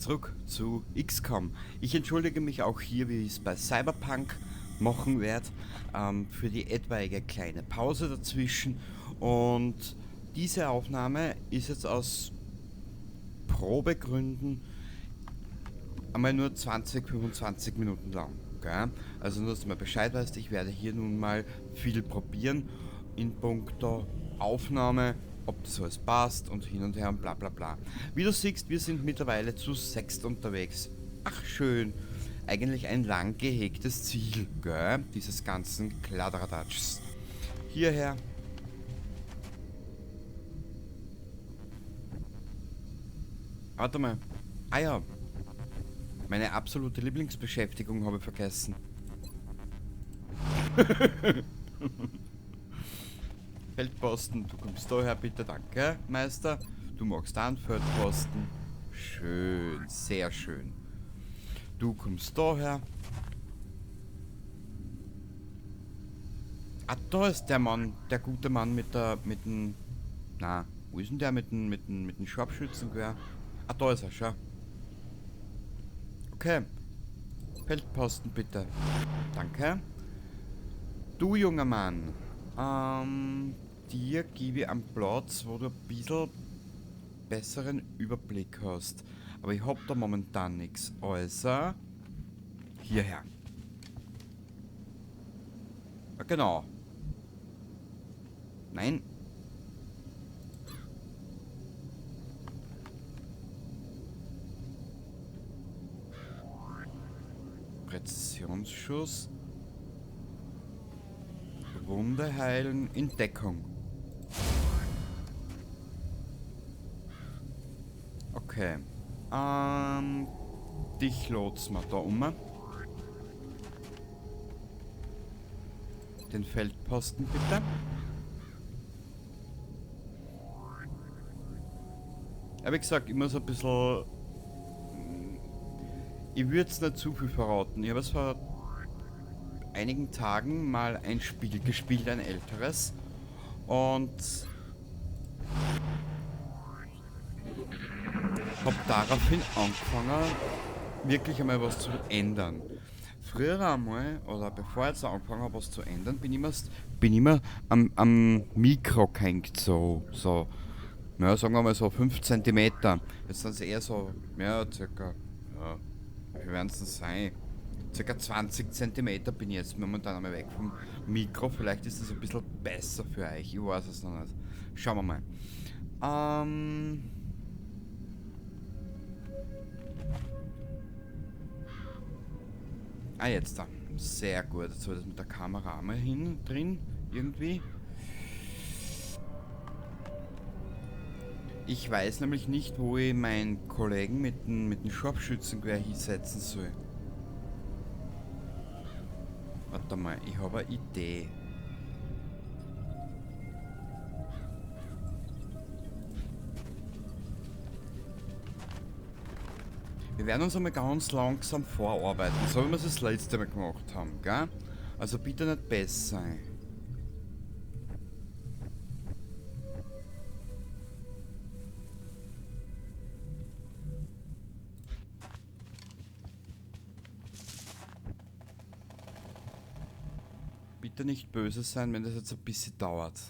Zurück zu XCOM. Ich entschuldige mich auch hier, wie ich es bei Cyberpunk machen werde, für die etwaige kleine Pause dazwischen. Und diese Aufnahme ist jetzt aus Probegründen einmal nur 20, 25 Minuten lang. Gell? Also nur, dass du mal Bescheid weißt, ich werde hier nun mal viel probieren in puncto Aufnahme, ob das alles passt und hin und her und bla bla bla. Wie du siehst, wir sind mittlerweile zu 6 unterwegs. Ach schön, eigentlich ein lang gehegtes Ziel, gell? Dieses ganzen Kladderadatschs. Hierher. Warte mal. Ah ja. Meine absolute Lieblingsbeschäftigung habe ich vergessen. Feldposten, du kommst daher, bitte, danke, Meister. Du magst da einen Feldposten. Schön, sehr schön. Du kommst daher. Ah, da ist der Mann, der gute Mann mit der, mit dem, na, wo ist denn der mit dem Scharfschützengewehr? Ah, da ist er, schau. Okay. Feldposten, bitte. Danke. Du, junger Mann. Dir gebe ich einen Platz, wo du ein bisschen besseren Überblick hast. Aber ich hab da momentan nix. Also, hierher. Ja, genau. Nein. Präzisionsschuss. Wunde heilen in Deckung. Okay. Dich lotsen wir da um. Den Feldposten bitte. Ja, wie gesagt, ich muss ein bisschen... Ich würde es nicht zu viel verraten. Ich habe es vor einigen Tagen mal ein Spiel gespielt, ein älteres. Und hab daraufhin angefangen, wirklich einmal was zu ändern. Früher einmal, oder bevor ich jetzt angefangen habe, was zu ändern, bin ich immer am Mikro gehängt, so, ja, sagen wir mal so 5 Zentimeter. Jetzt sind es eher so, ja, circa, ja, wie viel werden's denn sein? Circa 20 Zentimeter bin ich jetzt momentan einmal weg vom Mikro. Vielleicht ist das ein bisschen besser für euch. Ich weiß es noch nicht. Schauen wir mal. Ah, jetzt da. Sehr gut. Jetzt habe ich das mit der Kamera einmal hin drin. Irgendwie. Ich weiß nämlich nicht, wo ich meinen Kollegen mit dem Scharfschützengewehr hinsetzen soll. Warte mal, ich habe eine Idee. Wir werden uns einmal ganz langsam vorarbeiten, so wie wir es das letzte Mal gemacht haben, gell? Also bitte nicht besser sein. Bitte nicht böse sein, wenn das jetzt ein bisschen dauert.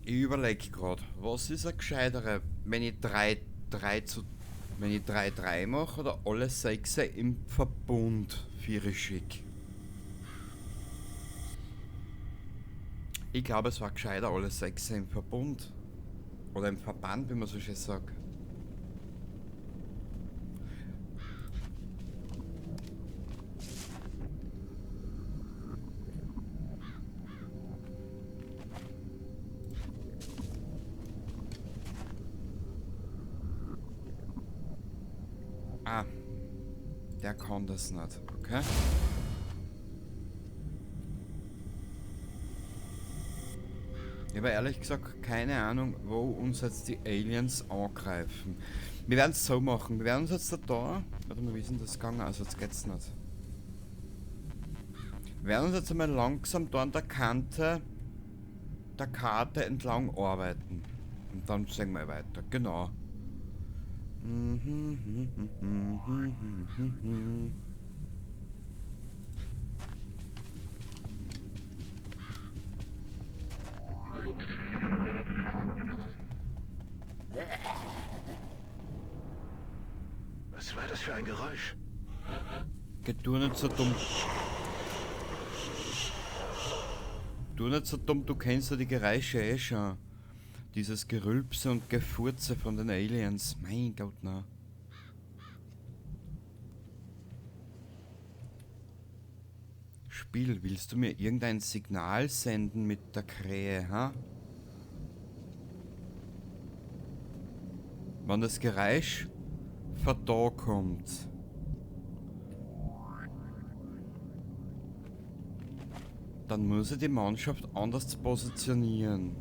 Ich überleg grad, was ist ein gescheitere, wenn ich drei, drei zu, wenn ich drei, drei mach oder alle 6 im Verbund 4 schick? Ich glaube, es war gescheiter, alle 6 im Verbund. Oder im Verband, wie man so schön sagt. Ah, der kann das nicht, okay? Ich habe ehrlich gesagt keine Ahnung, wo uns jetzt die Aliens angreifen. Wir werden es so machen, wir werden uns jetzt da, warte mal, wie ist denn das gegangen? Also jetzt geht's nicht. Wir werden uns jetzt einmal langsam da an der Kante der Karte entlang arbeiten. Und dann sehen wir weiter. Genau. Was war das für ein Geräusch? Geh du nicht so dumm. Du nicht so dumm, du kennst ja die Geräusche eh schon. Dieses Gerülpse und Gefurze von den Aliens. Mein Gott, na. Spiel, willst du mir irgendein Signal senden mit der Krähe, ha? Wenn das Geräusch von da kommt. Dann muss ich die Mannschaft anders positionieren.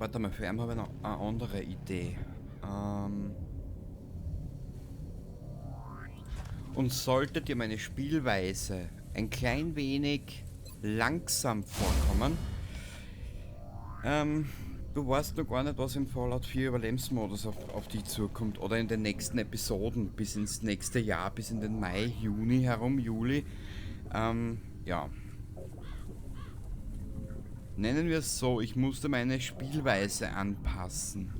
Warte mal, für ihn habe ich noch eine andere Idee. Und sollte dir meine Spielweise ein klein wenig langsam vorkommen, du weißt noch gar nicht, was im Fallout 4 Überlebensmodus auf dich zukommt oder in den nächsten Episoden bis ins nächste Jahr, bis in den Mai, Juni herum, Juli. Ja. Nennen wir es so, ich musste meine Spielweise anpassen.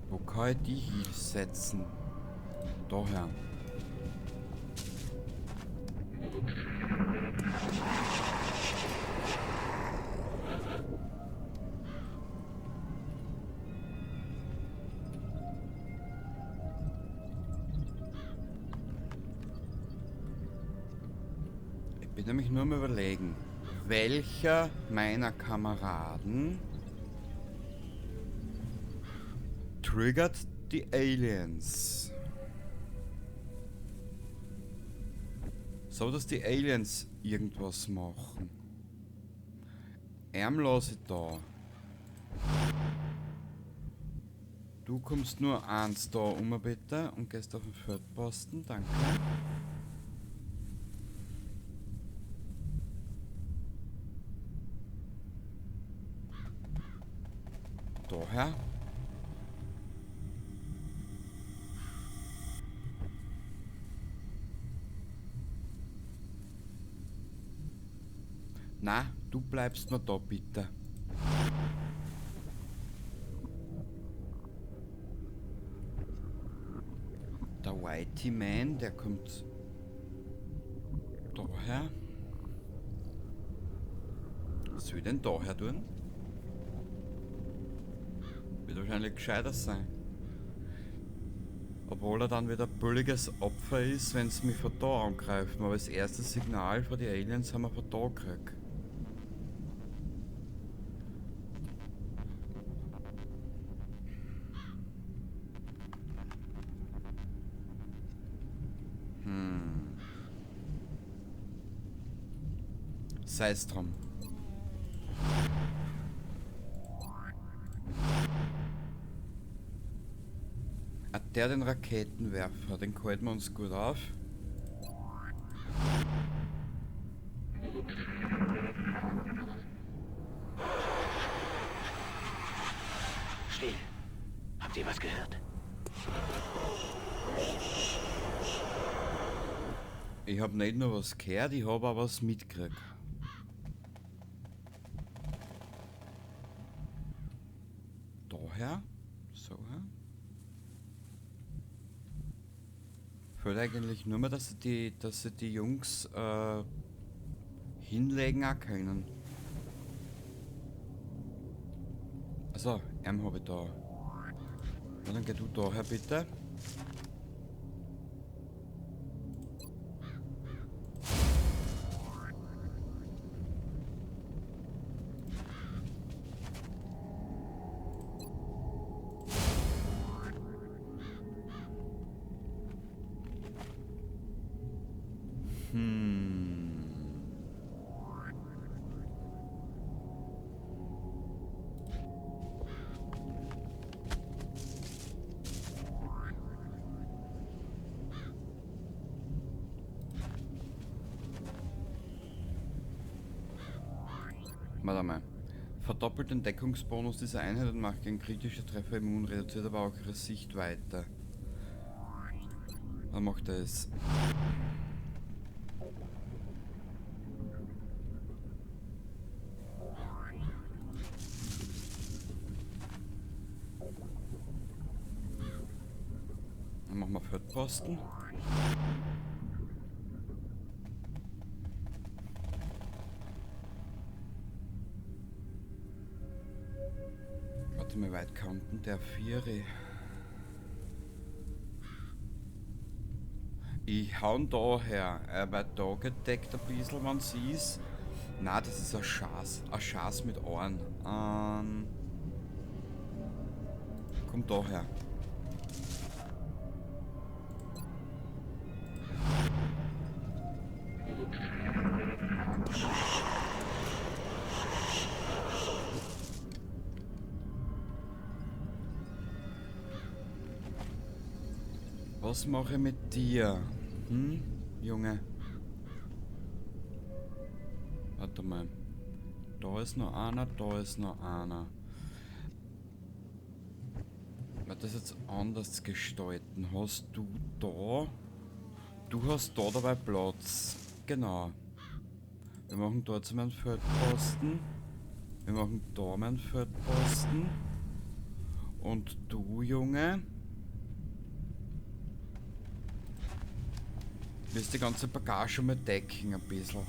Wo kann ich die hier setzen? Daher. Ich bin nämlich nur am Überlegen, welcher meiner Kameraden triggert die Aliens. So, dass die Aliens irgendwas machen. Ärmlose da. Du kommst nur eins da um bitte und gehst auf den Feldposten, danke. Daher. Na, du bleibst noch da, bitte. Der Whitey Man, der kommt daher. Was soll ich denn daher tun? Wird wahrscheinlich gescheiter sein. Obwohl er dann wieder billiges Opfer ist, wenn sie mich von da angreifen. Aber das erste Signal von den Aliens haben wir von da gekriegt. Sei's drum. Der den Raketenwerfer, den halten wir uns gut auf. Still. Habt ihr was gehört? Ich hab nicht nur was gehört, ich hab auch was mitgekriegt. Daher? So, hä? Fehlt eigentlich nur mehr, dass sie die Jungs hinlegen auch können. Also, M hab ich da. Na, dann geh du daher bitte. Warte mal. Verdoppelt den Deckungsbonus dieser Einheit und macht gegen kritische Treffer immun, reduziert aber auch ihre Sichtweite. Dann macht er es. Dann machen wir Feldposten. Warte mal, weit kommt denn der Vieri? Ich hau ihn da her. Er wird da gedeckt ein bisschen, wenn's ist. Na, das ist ein Schaß. Ein Schaß mit Ohren. Komm da her. Was mache ich mit dir? Hm, Junge? Warte mal. Da ist noch einer, da ist noch einer. Wird das jetzt anders gestalten? Hast du da? Du hast da dabei Platz. Genau. Wir machen dort zu meinem Feldposten. Wir machen da meinen Feldposten. Und du, Junge? Wirst die ganze Bagage mal decken ein bisschen.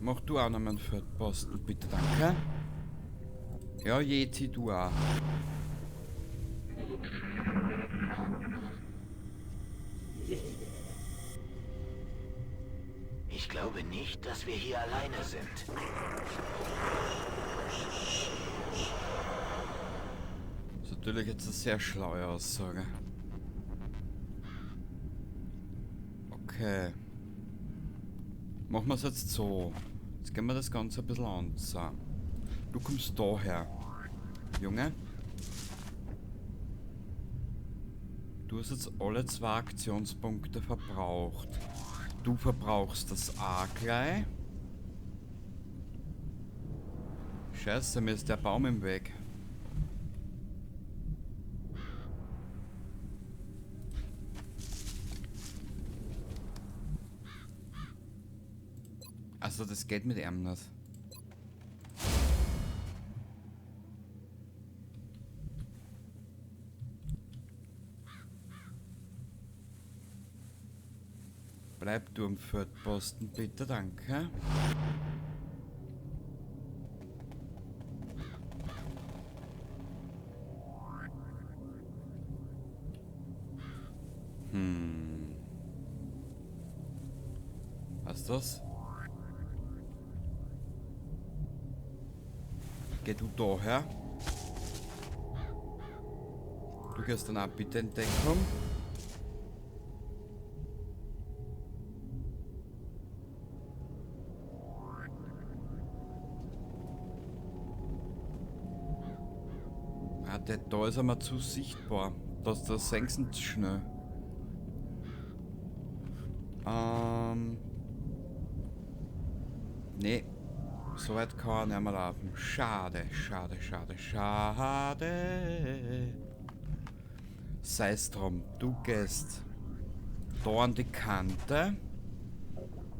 Mach du auch noch mal einen Feldposten, bitte, danke. Ja, Yeti, du auch. Ich glaube nicht, dass wir hier alleine sind. Das ist natürlich jetzt eine sehr schlaue Aussage. Okay. Machen wir es jetzt so. Jetzt gehen wir das Ganze ein bisschen an. So. Du kommst daher. Junge. Du hast jetzt alle 2 Aktionspunkte verbraucht. Du verbrauchst das A gleich. Scheiße, mir ist der Baum im Weg. Also das geht mit ihm nicht. Bleib du am Feldposten, bitte, danke. Was ist das? Geh du da her. Du gehst dann auch bitte in Deckung. Ah, der da ist einmal zu sichtbar. Das senken sie zu schnell. Nee. So weit kann er nicht mehr laufen. Schade, schade, schade, schade. Sei's drum, du gehst da an die Kante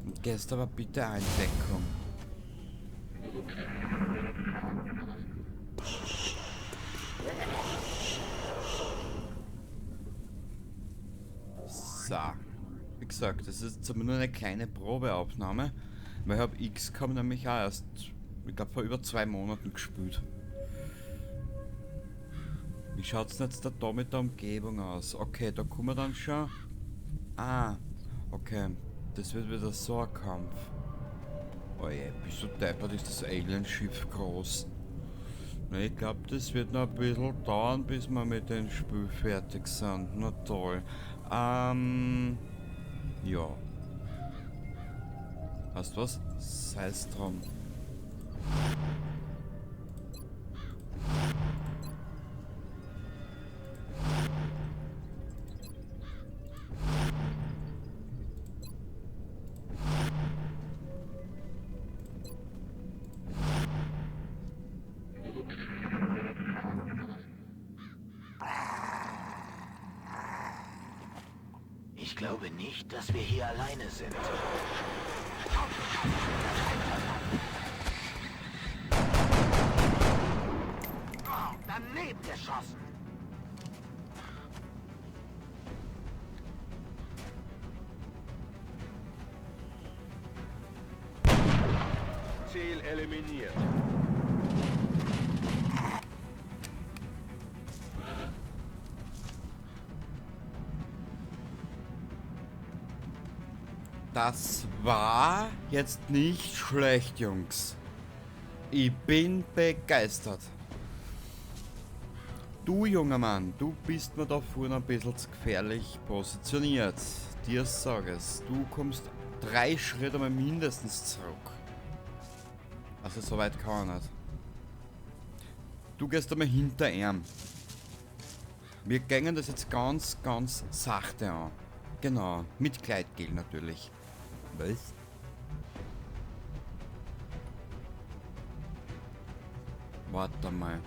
und gehst aber bitte auch in Deckung. So. Wie gesagt, das ist jetzt nur eine kleine Probeaufnahme. Weil ich hab XCOM nämlich auch erst, ich glaub, vor über 2 Monaten gespielt. Wie schaut's denn jetzt da mit der Umgebung aus? Okay, da kommen wir dann schon. Ah, okay. Das wird wieder so ein Kampf. Oh je, bist du deppert, ist das Alien-Schiff groß. Na, ich glaub, das wird noch ein bisschen dauern, bis wir mit dem Spiel fertig sind. Na toll. Ja. Weißt du was? Sei's drum. Ich glaube nicht, dass wir hier alleine sind. Oh, daneben geschossen. Ziel eliminiert. Das war jetzt nicht schlecht, Jungs. Ich bin begeistert. Du, junger Mann, du bist mir da vorne ein bisschen zu gefährlich positioniert. Dir sag es, du kommst 3 Schritte mal mindestens zurück. Also so weit kann er nicht. Du gehst einmal hinter ihm. Wir gehen das jetzt ganz, ganz sachte an. Genau, mit Gleitgel natürlich. Was? Warte mal.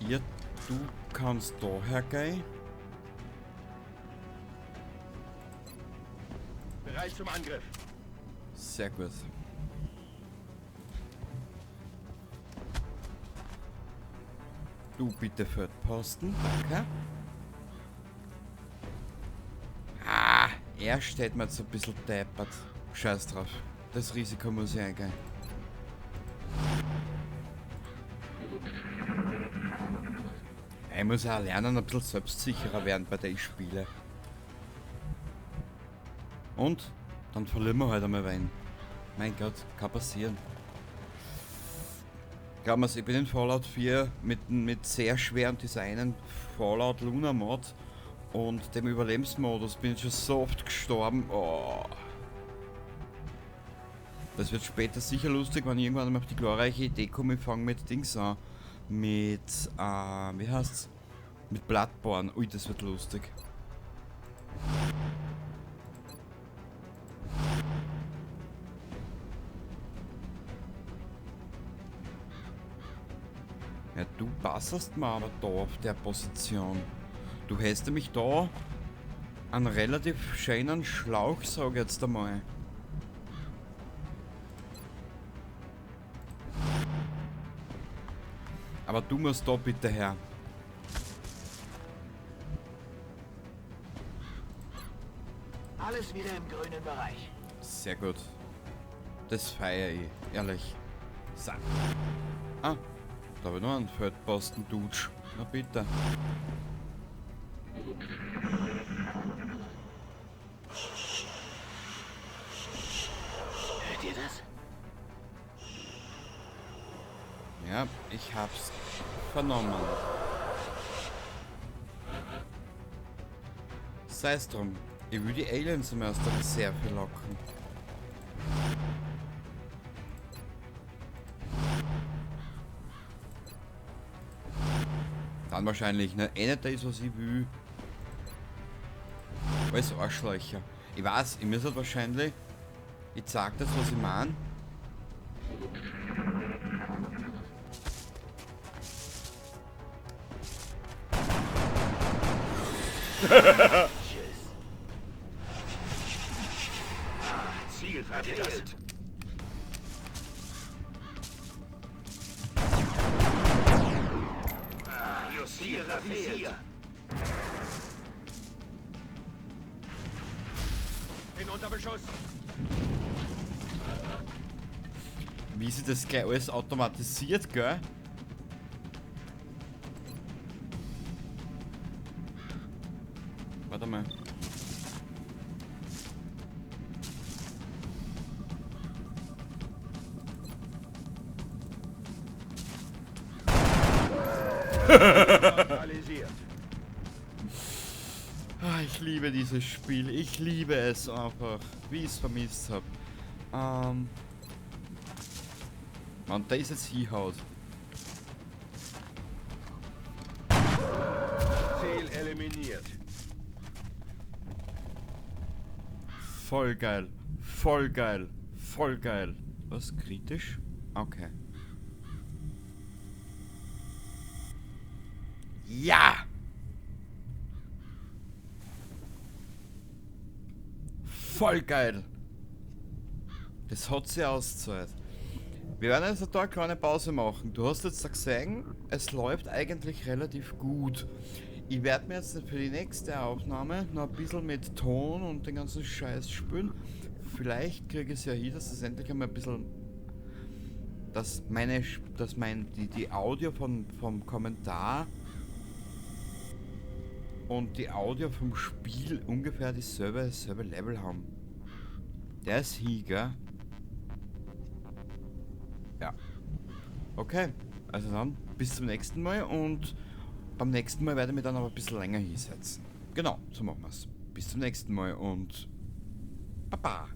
Ja, du kannst da hergehen. Bereit zum Angriff. Sehr gut. Du bitte Feldposten, danke. Ah, er steht mir jetzt ein bisschen deppert. Scheiß drauf. Das Risiko muss ich eingehen. Ich muss auch lernen, ein bisschen selbstsicherer werden bei den Spielen. Und dann verlieren wir halt einmal wen. Mein Gott, kann passieren. Glaub mir's, ich bin in Fallout 4 mit sehr schweren Designen, Fallout Luna Mod und dem Überlebensmodus bin ich schon so oft gestorben. Oh. Das wird später sicher lustig, wenn ich irgendwann einmal auf die glorreiche Idee komme, ich fange mit Dings an. Mit, wie heißt's? Mit Bloodborne. Ui, das wird lustig. Ja, du passest mir aber da auf der Position. Du hättest nämlich da einen relativ schönen Schlauch, sag ich jetzt einmal. Aber du musst da bitte her. Alles wieder im grünen Bereich. Sehr gut. Das feiere ich, ehrlich. So. Ah, da habe ich noch einen Feldposten-Dutsch. Na bitte. Hört ihr das? Ja, ich hab's vernommen. Sei's drum. Ich will die Aliens immer aus der Reserve locken. Dann wahrscheinlich, ne? Eh nicht das, was ich will. Alles Arschlöcher. Ich weiß, ich muss halt wahrscheinlich. Ich sag das, was ich mein. Ziel verfehlt. Ziel verfehlt. Bin unter Beschuss. Wie sich das gleich alles automatisiert, gell? Warte mal. Neutralisiert. Ah, ich liebe dieses Spiel. Ich liebe es einfach, wie ich es vermisst habe. Mann, da ist jetzt hinhaut. Ziel eliminiert. Voll geil. Voll geil. Voll geil. Was? Kritisch? Okay. Ja! Voll geil! Das hat sich ausgezahlt. Wir werden jetzt da eine kleine Pause machen. Du hast jetzt da gesehen, es läuft eigentlich relativ gut. Ich werde mir jetzt für die nächste Aufnahme noch ein bisschen mit Ton und den ganzen Scheiß spielen. Vielleicht kriege ich es ja hin, dass es endlich einmal ein bisschen, dass meine, dass mein, die, die Audio von, vom Kommentar und die Audio vom Spiel ungefähr dasselbe Level haben. Der ist hier, gell? Ja. Okay, also dann bis zum nächsten Mal und beim nächsten Mal werde ich mich dann aber ein bisschen länger hinsetzen. Genau, so machen wir's. Bis zum nächsten Mal und Baba.